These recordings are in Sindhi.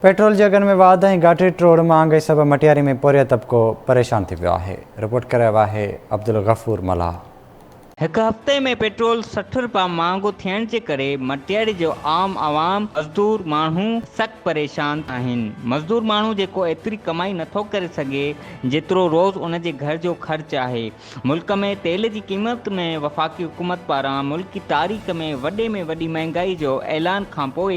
پيٽرول جي اگهن ۾ واڌ ۽ گاٺي ٽوڙ مهانگائي سبب مٽياري ۾ پورهيت طبقو پريشان ٿي ويو آهي، رپورٽ ڪري رهيو آهي عبدالغفور ملاح. هڪ هفتي ۾ پيٽرول 60 رپيا مهانگو ٿيڻ جي ڪري مٽياري جو عام عوام، مزدور ماڻهو سخت پريشان آهن، مزدور ماڻهو جيڪو ايتري ڪمائي نٿو ڪري سگهي جيترو روز ان جي گهر جو خرچ آهي، ملڪ ۾ تيل جي قيمت ۾ وفاقي حڪومت پاران ملڪي تاريخ ۾ وڏي ۾ وڏي مهنگائي جو اعلان کانپوء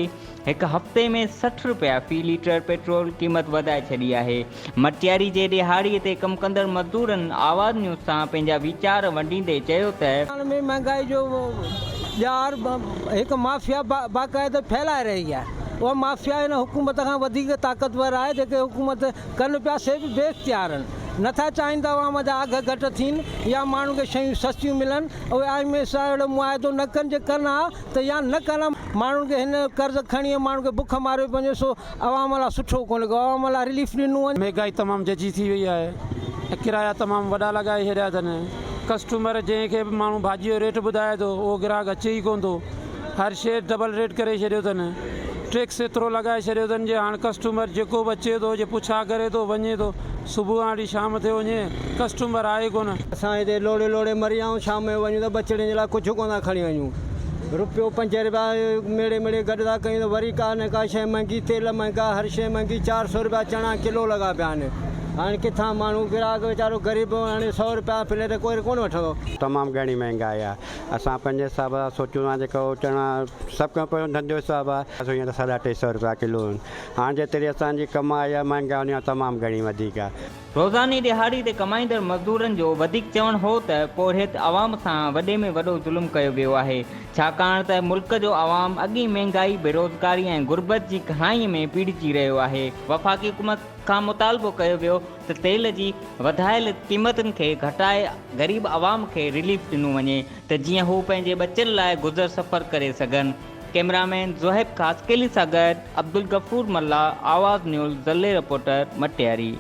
هڪ هفتي ۾ 60 رپيا في ليٽر پيٽرول قيمت وڌائي ڇڏي آهي. مٽياري جي ڏهاڙي تي ڪم ڪندڙ مزدورن آواز نيوز سان پنهنجا ويچار ونڊيندي چيو ته. پاڪستان ۾ مهانگائي جو ڄار هڪ مافيا باقاعده ڦهلائي رهي آهي. اها مافيا هن حڪومت کان وڌيڪ طاقتور آهي. جيڪي حڪومت ڪن پيا سي به بي اختيار آهن. نٿا چاهين ته عوام جا اگهه گهٽ ٿين يا ماڻهن کي شيون سستيون ملن. اهي I M F سان اهڙو معاهدو نه ڪن جي ڪن ها ته يا نه ڪن ها ماڻهن کي هن قرض کڻي ماڻهن کي بک ماريو پيو وڃي سو عوام لاء سٺو ڪونهي ڪو عوام لاء رليف ڏنو وڃي. مهگائي تمام ججهي ٿي وئي آهي ۽ ڪرايا تمام وڏا لڳائي ڇڏيا اٿن. ڪسٽمر جنهن کي به ماڻهو ڀاڄي جو ريٽ ٻڌائي ٿو اهو گراهڪ اچي ئي ڪونه ٿو. هر شيء ڊبل ريٽ ڪري ڇڏيو اٿن. ٽيڪس ايترو لڳائي ڇڏيو اٿن جي هاڻ ڪسٽمر جيڪو به اچي ٿو جي پڇا ڪري ٿو وڃي ٿو صبح کان وٺي شام ٿيو وڃي ڪسٽمر آهي ڪونه. اسان هتي لوڙي لوڙي مري ويا آهيون شام جو وڃون ته ٻچڙين جي لاء ڪجهه ڪونه ٿا کڻي وڃون رپيو پنج رپيا ميڙي ميڙي گڏ ٿا ڪيون ته وري ڪا نه ڪا شيء مهنگي تيل مهنگا هر شيء مهنگي 400 رپيا چڻا ڪلو لڳا پيا آهن هاڻي ڪٿان ماڻهو گراهڪ ويچارو غريب هاڻي سئو رپيا پليٽ ڪوئي ڪونه وٺندو. تمام گهڻي مهنگائي آهي اسان پنهنجي حساب سان سوچون ٿا جيڪو چڻا سڀ کان پهريون ڌنڌي جو حساب آهي هينئر ساڍا ٽي سئو رپيا ڪلو آهن هاڻ جيتري اسان جي ڪمائي آهي مهنگائي ان کان تمام گهڻي وڌيڪ آهي. روزاني ڏهاڙي تي ڪمائيندڙ مزدورن جو وڌيڪ چوڻ هو ته پورهيت عوام سان وڏي ۾ وڏو ظلم ڪيو ويو آهي ڇاڪاڻ ته ملڪ جو عوام اڳ ئي مهنگائي، بيروزگاري ۽ غربت جي گهائي ۾ پيڙجي رهيو آهي. وفاقي حڪومت کان مطالبو ڪيو ويو ته تيل جي وڌايل قيمتن کي گهٽائي غريب عوام کي رليف ڏنو وڃي ته جيئن هو پنهنجي ٻچن لاء گذر سفر ڪري سگهن. ڪئميرا مين زوهيب خاصخيلي سان گڏ عبدالغفور ملاح، آواز نيوز، ضلعي رپورٽر، مٽياري.